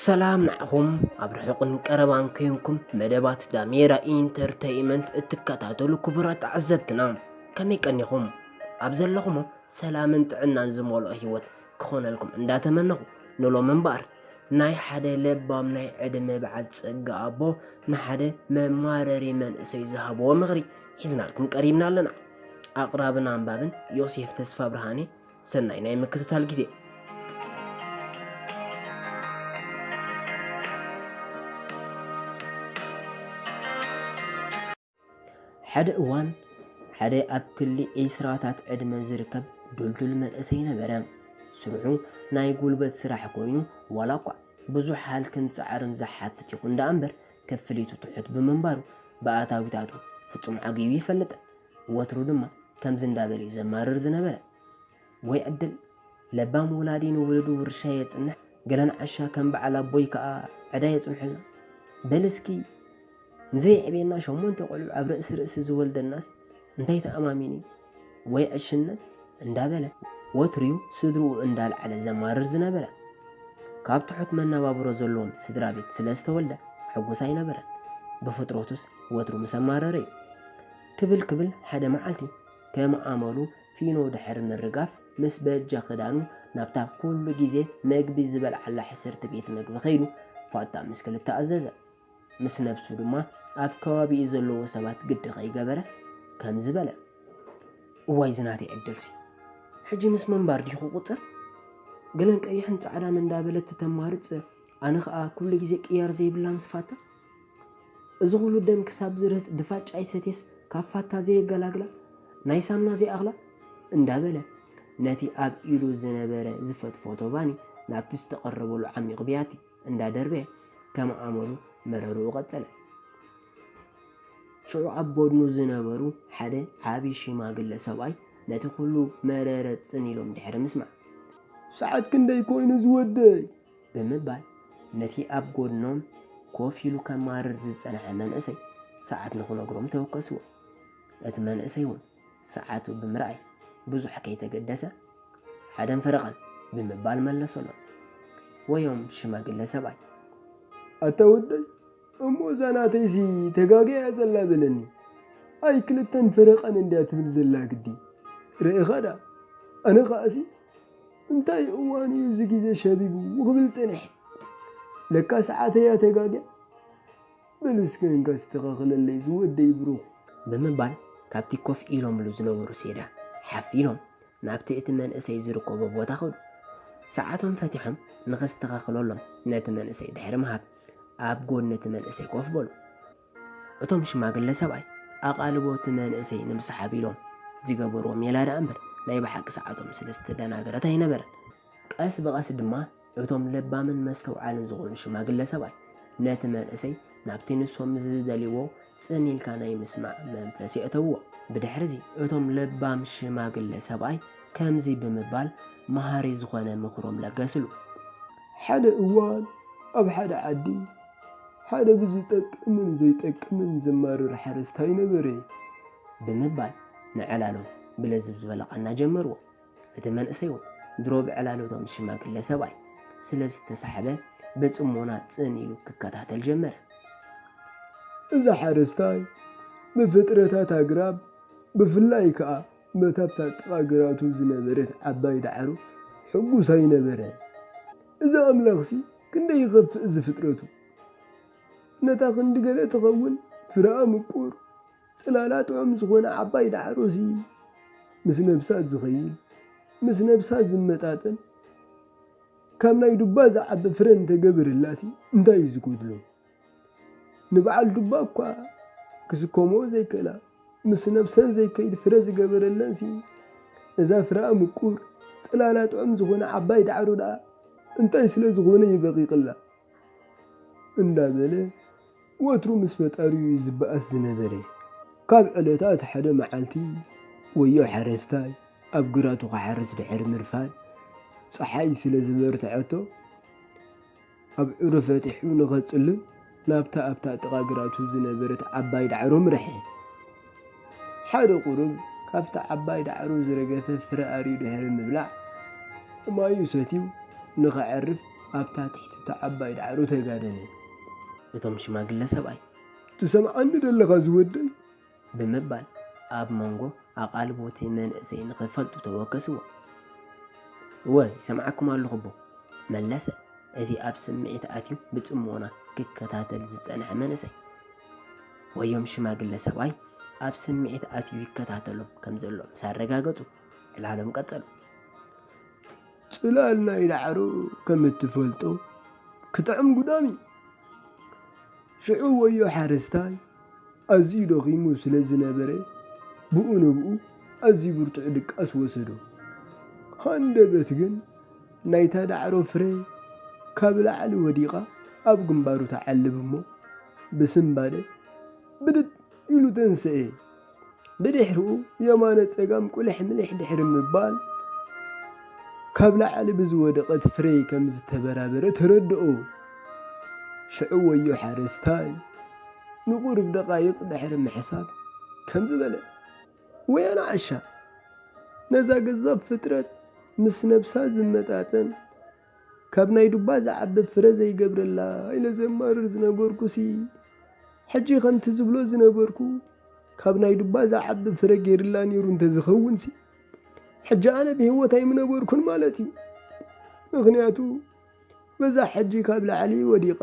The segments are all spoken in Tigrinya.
ሰላም ንዓኹም ኣብ ርሑቕን ቀረባን ኮይንኩም መደባት ዳሜራ ኢንተርተይመንት እትከታተሉ ክቡራት ተዓዘብትና፣ ከመይ ቀኒኹም? ኣብ ዘለኹሞ ሰላምን ጥዕናን ዝመልኦ ህይወት ክኾነልኩም እንዳተመነኹ፣ ንሎም እምበኣር ናይ ሓደ ለባም ናይ ዕድመ በዓል ጸጋ ኣቦ ንሓደ መማረሪ መንእሰይ ዝሃብዎ ምኽሪ ሒዝናልኩም ቀሪብና ኣለና። ኣቕራብን ኣንባብን ዮሴፍ ተስፋ ብርሃኔ። ሰናይ ናይ ምክትታል ግዜ። ሓደ እዋን ሓደ ኣብ ክሊ ዒስራታት ዕድመ ዝርከብ ዱልዱል መንእሰይ ነበረ። ስርሑ ናይ ጉልበት ስራሕ ኮይኑ፣ ዋላ እኳ ብዙሕ ሃልክን ጻዕርን ዝሓትት ይኹን ደኣ እምበር፣ ክፍሊቱ ትሑት ብምንባሩ፣ ብኣታዊታቱ ፍጹም ዓጊቡ ይፈልጥ። ወትሩ ድማ ከምዚ እንዳበለ እዩ ዘማርር ዝነበረ። ወይ ዕድል፣ ለባም ወላዲ ንውሉዱ ውርሻ የጽንሕ፣ ገለን ዓሻ ከም በዓል ኣቦይ ከኣ ዕዳ የጽንሑልና። በል እስኪ ንዘየዕብየና ሸሞንተ ቆልዑ ኣብ ርእሲ ርእሲ ዝወልደናስ እንታይ ተኣማሚኑ እዩ? ወይ ዕሽነት እንዳበለ ወትሩ እዩ ስድርኡ እንዳልዓለ ዘማርር ዝነበረ። ካብ ትሑት መነባብሮ ዘለዎም ስድራ ቤት ስለ ዝተወልደ ሕጉስ ኣይነበረን። ብፍጥረቱስ ወትሩ ምስ ኣማረረ እዩ። ክብል ክብል ሓደ መዓልቲ ከም ኣመሉ ፊኖ ድሕሪ ምርጋፍ ምስ በጃ ክዳኑ ናብታ ኩሉ ግዜ መግቢ ዝበልዓላ ሕስርቲ ቤት መግቢ ከይዱ ፋታ ምስ ክልተ ኣዘዘ። ምስ ነብሱ ድማ ኣብ ከባቢኡ ዘለዉ ሰባት ግዲ ከይገበረ ከምዚ በለ። እዋይ ዝናተይ ዕድልሲ፣ ሕጂ ምስ ምንባር ዲኹ ቁጽር? ገለን ቀይሕን ጻዕዳን እንዳበለት ተማርጽ፣ ኣነ ኸኣ ኩሉ ግዜ ቅያር ዘይብላ ምስ ፋታ? እዚ ኹሉ ደም ክሳብ ዝርህጽ ድፋጭ ኣይሰትየስ ካብ ፋታ ዘየገላግላ፣ ናይ ሳምና ዘይኣኽላ እንዳበለ ነቲ ኣብ ኢዱ ዝነበረ ዝፈትፈቶ ባኒ ናብቲ ዝተቐረበሉ ዓሚቑ ብያቲ እንዳደርበየ ከም ኣመሉ መረርኡ ቀጸለ። ሽዑ ኣብ ጎድኑ ዝነበሩ ሓደ ዓቢ ሽማግለ ሰብኣይ ነቲ ኩሉ መረረ ጽን ኢሎም ድሕሪ ምስማዕ፣ ሰዓት ክንደይ ኮይኑ ዝወደይ? ብምባል ነቲ ኣብ ጎድኖም ኮፍ ኢሉ ከማርር ዝጸንሐ መንእሰይ ሰዓት ንኽነግሮም ተወከስዎ። እቲ መንእሰይ እውን ሰዓቱ ብምርኣይ ብዙሕ ከይተገደሰ፣ ሓደን ፈረቓን ብምባል መለሰሎም። ወዮም ሽማግለ ሰብኣይ፣ ኣታ ወደይ፣ እሞ እዛ ናተይሲ ተጋግያ እያ ዘላ በለኒ። ኣይ ክልተን ፈረቓን እንድያ ትብል ዘላ ግዲ። ርኢኻ ደኣ፣ ኣነ ኸኣሲ እንታይ እዋን እዩ እዚ ግዜ ሸቢቡ ክብል ጸኒሐ። ለካ ሰዓተይ እያ ተጋግያ። በል እስከ እንካ ኣስተኻኽለለይ ዝወደይ ብሩኽ። ብምባል ካብቲ ኮፍ ኢሎምሉ ዝነበሩ ሴዳ ሓፍ ኢሎም ናብቲ እቲ መንእሰይ ዝርከቦ ቦታ ከዱ። ሰዓቶም ፈቲሖም ንኸስተኻኽለሎም ነቲ መንእሰይ ድሕሪ ምሃብ ኣብ ጎኒ እቲ መንእሰይ ኮፍ በሉ። እቶም ሽማግለ ሰብኣይ ኣቓልቦ እቲ መንእሰይ ንምስሓብ ኢሎም ዝገበርዎ ሜላ ደኣ እምበር ናይ ብሓቂ ሰዓቶም ስለ ዝተደናገረት ኣይነበረን። ቀስ ብቐስ ድማ እቶም ለባምን መስተውዓልን ዝኾኑ ሽማግለ ሰብኣይ ነቲ መንእሰይ ናብቲ ንሶም ዝደልይዎ ጽን ኢልካ ናይ ምስማዕ መንፈስ የእተውዎ። ብድሕርዚ እቶም ለባም ሽማግለ ሰብኣይ ከምዚ ብምባል መሃሪ ዝኾነ ምኽሮም ለገስሉ። ሓደ እዋን ኣብ ሓደ ዓዲ ሓደ ብዝጠቅምን ዘይጠቅምን ዘማርር ሓረስታይ ነበረ። ብምባል ንዕላሎም ብለዝብ ዝበለ ቃና ጀመርዎ። እቲ መንእሰይ እውን ድሮ ብዕላል እቶም ሽማግለ ሰብኣይ ስለ ዝተሳሕበ ብጽሞና ጽን ኢሉ ክከታተል ጀመረ። እዚ ሓረስታይ ብፍጥረታት ኣግራብ ብፍላይ ከኣ በታ ኣብታ ጥቓ ግራቱ ዝነበረት ዓባይ ዳዕሮ ሕጉስ ኣይነበረን። እዚ ኣምላኽሲ ክንደይ ይኸፍእ እዚ ፍጥረቱ! ነታ ክንዲ ገለ ትኸውን ፍረኣ ምቁር ጽላላ ጥዑም ዝኾነ ዓባይ ዳዕሮሲ ምስ ነብሳ ዝኸይድ፣ ምስ ነብሳ ዝመጣጠን፣ ካብ ናይ ዱባ ዝዓቢ ፍረ እንተገበረላሲ እንታይ እዩ ዝጎድሎ? ንበዓል ዱባ እኳ ክስከምኦ ዘይክእላ፣ ምስ ነብሰን ዘይከይድ ፍረ ዝገበረለንሲ፣ እዛ ፍረኣ ምቁር፣ ጽላላ ጥዑም ዝኾነ ዓባይ ዳዕሮ ደኣ እንታይ ስለ ዝኾነ ይበቒቕላ? እንዳበለ ወትሩ ምስ ፈጣሪኡ እዩ ዝበኣስ ዝነበረ። ካብ ዕለታት ሓደ መዓልቲ ወዮ ሓረስታይ ኣብ ግራቱ ክሓርስ ድሕሪ ምርፋድ፣ ጸሓይ ስለ ዝበርትዐቶ፣ ኣብዑሩ ፈቲሑ ንኸጽልም ናብታ ኣብታ ጥቓ ግራቱ ዝነበረት ዓባይ ዳዕሮ ምርሐ። ሓደ ቁሩብ ካብታ ዓባይ ዳዕሮ ዝረገፈ ፍረ ኣርዩ ድሕሪ ምብላዕ፣ ማዩ ሰትዩ ንኸዕርፍ ኣብታ ትሕቲ እታ ዓባይ ዳዕሮ ተጋደመ። እቶም ሽማግለ ሰብኣይ፣ "ትሰምዓኒ ደለኻ ዝወደይ?" ብምባል ኣብ መንጎ ኣቓልቦ እቲ መንእሰይ ንኽፈልጡ ተወከስዎ። "እወ፣ ይሰምዓኩም ኣለኹ ኣቦ" መለሰ እቲ ኣብ ስምዒት ኣትዩ ብጽሞና ክከታተል ዝጸንሐ መንእሰይ። ወዮም ሽማግለ ሰብኣይ ኣብ ስምዒት ኣትዩ ይከታተሎም ከም ዘሎ ምስ ኣረጋገጹ ዕላሎም ቀጸሉ። "ጽላል ናይ ዳዕሮ ከም እትፈልጦ ክጥዕም ጉዳም እዩ። ሽዑ ወዮ ሓረስታይ ኣዝዩ ደኺሙ ስለ ዝነበረ ብኡ ንብኡ ኣዝዩ ብርቱዕ ድቃስ ወሰዶ። ሃንደበት ግን ናይታ ዳዕሮ ፍረ ካብ ላዕሊ ወዲቓ ኣብ ግንባሩ ትዓልብ እሞ ብስምባደ ብድድ ኢሉ ተንስኤ። ብድሕሪኡ የማነ ጸጋም ቁልሕ ምልሕ ድሕሪ ምባል ካብ ላዕሊ ብዝወደቐት ፍረ ከም ዝተበራበረ ተረድኦ። ሽዑ ወዮ ሓረስታይ ንቑሩብ ደቓይቕ ድሕሪ ምሕሳብ ከምዚ በለ፣ "ወይ ኣናእሻ፣ ነዛ ገዛፍ ፍጥረት ምስ ነብሳ ዝመጣጠን ካብ ናይ ዱባ ዝዓቢ ፍረ ዘይገብረላ ኢለ ዘማርር ዝነበርኩሲ፣ ሕጂ ከምቲ ዝብሎ ዝነበርኩ ካብ ናይ ዱባ ዝዓቢ ፍረ ገይርላ ነይሩ እንተዝኸውንሲ፣ ሕጂ ኣነ ብህይወት ኣይምነበርኩን ማለት እዩ። ምኽንያቱ በዛ ሕጂ ካብ ላዕሊ ወዲቓ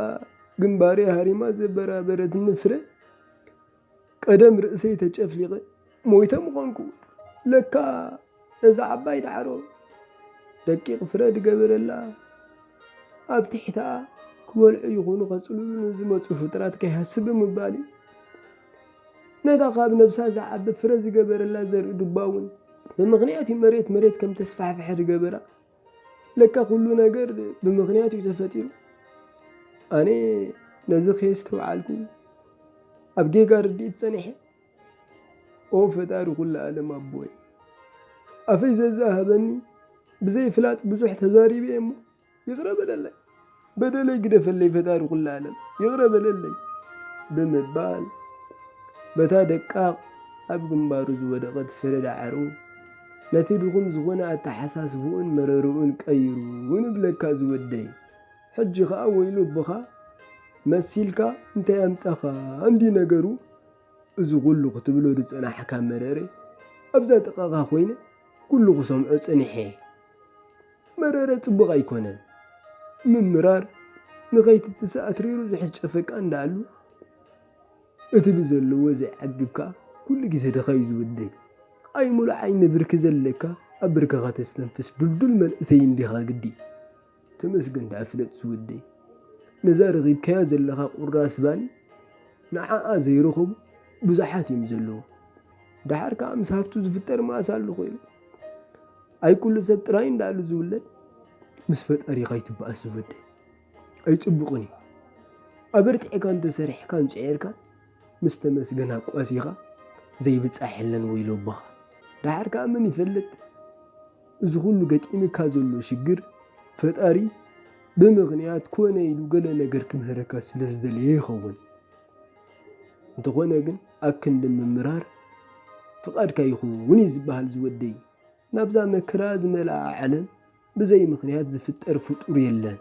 ግንባረይ ሃሪማ ዘበራበረትኒ ፍረ ቀደም ርእሰይ ተጨፍሊቐ ሞይተ ምኾንኩ። ለካ ነዛ ዓባይ ዳዕሮ ደቂቕ ፍረ ድገበረላ ኣብ ትሕቲኣ ክበልዑ ይኹኑ ከጽልሉ ንዝመጹ ፍጡራት ከይሃስብ ብምባል እዩ። ነታ ካብ ነብሳ ዝዓቢ ፍረ ዝገበረላ ዘርኢ ዱባ እውን ብምኽንያት እዩ መሬት መሬት ከም ተስፋሕፍሐ ዝገበራ። ለካ ኩሉ ነገር ብምኽንያት እዩ ተፈጢሩ። ኣነ ነዚ ከየስተውዓልኩ ኣብ ጌጋ ርድኢት ጸኒሐ። ኦ ፈጣሪ ኩሉ ዓለም ኣቦይ፣ ኣፈይ ዘዛሃበኒ ብዘይ ፍላጥ ብዙሕ ተዛሪበ እሞ ይቕረ በለለይ። በደለይ ግደፈለይ ፈጣሪ ኩሉ ዓለም ይቕረ በለለይ" ብምባል በታ ደቃቕ ኣብ ግንባሩ ዝወደቐት ፍረ ዳዕሮ ነቲ ድኹም ዝኾነ ኣተሓሳስብኡን መረርኡን ቀይሩ፣ "ንብለካ ዝወደይ፣ ሕጂ ኸኣ ወይሉ ኣቦኻ መሲልካ እንታይ ኣምጻኻ እንዲ ነገሩ?" እዚ ኩሉ ክትብሎ ዝጸናሕካ መረረ ኣብዛ ጥቓኻ ኮይነ ኩሉ ክሰምዖ ጸኒሐ። መረረ ጽቡቕ ኣይኮነን። ምምራር ንኸይትትስእ ኣትሪሩ ዝሕጨፈካ እንዳኣሉ፣ እቲ ብዘለዎ ዘይዓግብ ከኣ ኩሉ ግዜ ድኻ እዩ ዝውደይ። ኣይ ሙሉእ ዓይኒ ብርኪ ዘለካ ኣብ ብርክኻ ተስተንፍስ ዱልዱል መንእሰይ እንዲኻ ግዲ። ተመስገን ደኣ ፍለጥ ዝወደይ። ነዛ ረኺብካያ ዘለኻ ቁራስ ባኒ ንዓኣ ዘይረኸቡ ብዙሓት እዮም ዘለዉ። ደሓር ከኣ ምስ ሃብቱ ዝፍጠር መኣስ ኣሎ ኮይኑ። ኣይ ኩሉ ሰብ ጥራይ እንዳኣሉ ዝውለድ። ምስ ፈጣሪኻ ኣይትበኣስ ዝወደይ። ኣይጽቡቕን እዩ። ኣበርቲዕካ እንተሰሪሕካን ጽዒርካን ምስ ተመስገን ኣቋሲኻ ዘይብጻሕ የለን ወይሎ ኣቦኻ። ደሓር ከኣ መን ይፈልጥ? እዚ ኩሉ ገጢምካ ዘሎ ሽግር ፈጣሪ ብምኽንያት ኮነ ኢሉ ገለ ነገር ክምህረካ ስለ ዝደለየ ይኸውን። እንተኾነ ግን ኣክንዲ ምምራር ፍቓድካ ይኹን እዩ ዝበሃል ዝወደይ። ናብዛ መከራ ዝመልኣ ዓለም ብዘይ ምኽንያት ዝፍጠር ፍጡር የለን።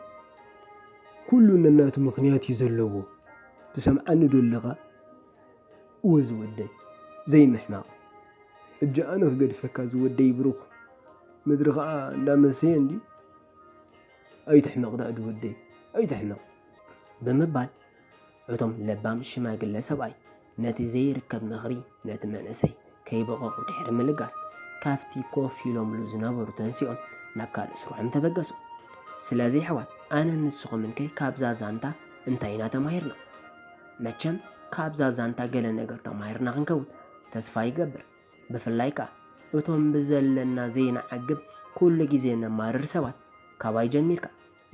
ኩሉ ነናቱ ምኽንያት እዩ ዘለዎ። ትሰምዓኒ ዶ ኣለኻ? እወ ዝወደይ፣ ዘይምሕማቕ። ሕጂ ኣነ ክገድፈካ ዝወደይ ብሩኽ። ምድሪ ኸኣ እንዳመሰየ እንድዩ። ኣይትሕመቕ ደኣ ዝወደይ፣ ኣይትሕመቕ። ብምባል እቶም ለባም ሽማግለ ሰብኣይ ነቲ ዘይርከብ ምኽሪ ነቲ መንእሰይ ከይበቐቑ ድሕሪ ምልጋስ ካብቲ ኮፍ ኢሎምሉ ዝነበሩ ተንሲኦም ናብ ካልእ ስርሖም ተበገሱ። ስለዚ ኣሕዋት ኣነን ንስኹምን ከ ካብዛ ዛንታ እንታይ ኢና ተማሂርና? መቸም ካብዛ ዛንታ ገለ ነገር ተማሂርና ክንከውን ተስፋ ይገብር። ብፍላይ ከኣ እቶም ብዘለና ዘይንዓግብ ኩሉ ግዜ ነማርር ሰባት ካባይ ጀሚርካ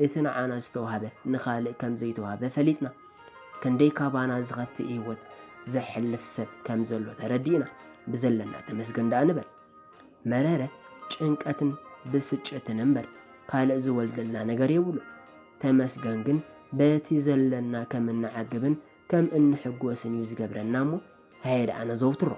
እቲ ንዓና ዝተዋህበ ንኻልእ ከም ዘይተዋህበ ፈሊጥና፣ ክንደይ ካባና ዝኸፍእ ህይወት ዘሕልፍ ሰብ ከም ዘሎ ተረዲእና፣ ብዘለና ተመስገን ደኣ ንበል። መረረ ጭንቀትን ብስጭትን እምበር ካልእ ዝወልደልና ነገር የብሉን። ተመስገን ግን በቲ ዘለና ከም እንዓግብን ከም እንሕጎስን እዩ ዝገብረና እሞ ሃየ ደኣ ነዘውትሮ።